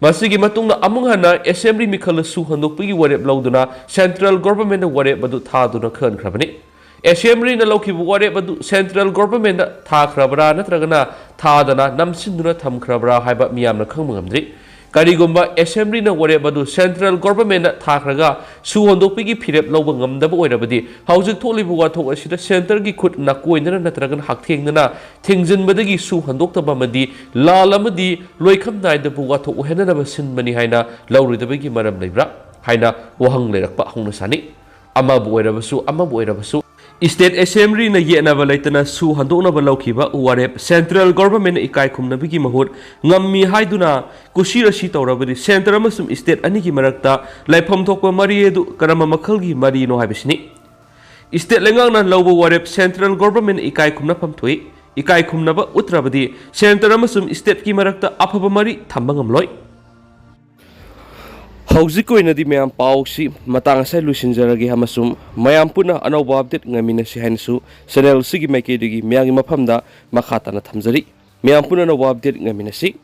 ꯃꯁꯤꯒꯤ ꯃꯇꯨꯡꯗ ꯑꯃꯨꯛ ꯍꯟꯅ assembly ꯃꯤꯈꯜꯗ ꯁꯨ ꯍꯟꯗꯣꯛꯄꯒꯤ ꯋꯥꯔꯦꯞ ꯂꯧꯗꯨꯅ central governmentꯗ ꯋꯥꯔꯦꯞ ꯑꯗꯨ ꯊꯥꯗꯨꯅ ꯈꯟꯈ꯭ꯔꯕꯅꯤ꯫ Assemblyꯅ ꯂꯧꯈꯤꯕ ꯋꯥꯔꯦꯞ ꯑꯗꯨ central governmentꯗ ꯊꯥꯈ꯭ꯔꯕ꯭ꯔꯥ ꯅꯠꯇ꯭ꯔꯒꯅ ꯊꯥꯗꯅ ꯅꯝꯁꯤꯟꯗꯨꯅ ꯊꯝꯈ꯭ꯔꯕ꯭ꯔꯥ ꯍꯥꯏꯕ ꯃꯤꯌꯥꯝꯅ ꯈꯪꯕ ꯉꯝꯗ꯭ꯔꯤ꯫ ꯀꯔꯤꯒꯨꯝꯕ assemblyꯅ ꯋꯥꯔꯦꯞ ꯑꯗꯨ central governmentꯗ ꯊꯥꯈ꯭ꯔꯒ ꯁꯨ ꯍꯟꯗꯣꯛꯄꯒꯤ ꯐꯤꯔꯦꯞ ꯂꯧꯕ ꯉꯝꯗꯕ ꯑꯣꯏꯔꯕꯗꯤ, ꯍꯧꯖꯤꯛ ꯊꯣꯛꯂꯤꯕ ꯋꯥꯊꯣꯛ ꯑꯁꯤꯗ centreꯒꯤ ꯈꯨꯠ ꯅꯥꯀꯣꯏꯅꯅ ꯅꯠꯇ꯭ꯔꯒꯅ ꯍꯛꯊꯦꯡꯅꯅ ꯊꯤꯡꯖꯤꯟꯕꯗꯒꯤ ꯁꯨ ꯍꯟꯗꯣꯛꯇꯕ ꯑꯃꯗꯤ ꯂꯥꯜ ꯑꯃꯗꯤ ꯂꯣꯏꯈꯝ ꯅꯥꯏꯗꯕ ꯋꯥꯊꯣꯛ ꯑꯣꯏꯍꯟꯅꯅꯕ ꯁꯤꯟꯕꯅꯤ ꯍꯥꯏꯅ ꯂꯧꯔꯣꯏꯗꯕꯒꯤ ꯃꯔꯝ ꯂꯩꯕ꯭ꯔꯥ ꯍꯥꯏꯅ ꯋꯥꯍꯪ ꯂꯩꯔꯛꯄ ꯍꯧꯅ ꯁꯥꯅꯤ꯫ ꯑꯃꯕꯨ ꯑꯣꯏꯔꯕꯁꯨ, ꯑꯃꯕꯨ ꯑꯣꯏꯔꯕꯁꯨ, state assemblyꯅ ꯌꯦꯠꯅꯕ ꯂꯩꯇꯅ ꯁꯨ ꯍꯟꯗꯣꯛꯅꯕ ꯂꯧꯈꯤꯕ ꯋꯥꯔꯦꯞ central governmentꯅ ꯏꯀꯥꯏ ꯈꯨꯝꯅꯕꯒꯤ ꯃꯍꯨꯠ ꯉꯝꯃꯤ ꯍꯥꯏꯗꯨꯅ ꯀꯨꯁꯤ ꯔꯁꯤ ꯇꯧꯔꯕꯗꯤ, centre ꯑꯃꯁꯨꯡ state ꯑꯅꯤꯒꯤ ꯃꯔꯛꯇ ꯂꯩꯐꯝ ꯊꯣꯛꯄ ꯃꯔꯤ ꯑꯗꯨ ꯀꯔꯝꯕ ꯃꯈꯜꯒꯤ ꯃꯔꯤꯅꯣ ꯍꯥꯏꯕꯁꯤꯅꯤ꯫ State ꯂꯩꯉꯥꯛꯅ ꯂꯧꯕ ꯋꯥꯔꯦꯞ central governmentꯅ ꯏꯀꯥꯏ ꯈꯨꯝꯅꯐꯝ ꯊꯣꯛꯏ꯫ ꯏꯀꯥꯏ ꯈꯨꯝꯅꯕ ꯎꯠꯇ꯭ꯔꯕꯗꯤ centre ꯑꯃꯁꯨꯡ stateꯀꯤ ꯃꯔꯛꯇ ꯑꯐꯕ ꯃꯔꯤ ꯊꯝꯕ ꯉꯝꯂꯣꯏ꯫ ꯍꯧꯖꯤꯛꯀꯤ ꯑꯣꯏꯅꯗꯤ ꯃꯌꯥꯝ ꯄꯥꯎꯁꯤ ꯃꯇꯥꯡ ꯑꯁꯤꯗ ꯂꯣꯏꯁꯤꯟꯖꯔꯒꯦ ꯑꯃꯁꯨꯡ ꯃꯌꯥꯝ ꯄꯨꯟꯅ ꯑꯅꯧꯕ update ꯉꯥꯏꯃꯤꯟꯅꯁꯤ ꯍꯥꯏꯅꯁꯨ channel ꯑꯁꯤꯒꯤ ꯃꯥꯏꯀꯩꯗꯒꯤ ꯃꯌꯥꯝꯒꯤ ꯃꯐꯝꯗ ꯃꯈꯥ ꯇꯥꯅ ꯊꯝꯖꯔꯤ꯫ ꯃꯌꯥꯝ ꯄꯨꯟꯅ ꯑꯅꯧꯕ update ꯉꯥꯏꯃꯤꯟꯅꯁꯤ꯫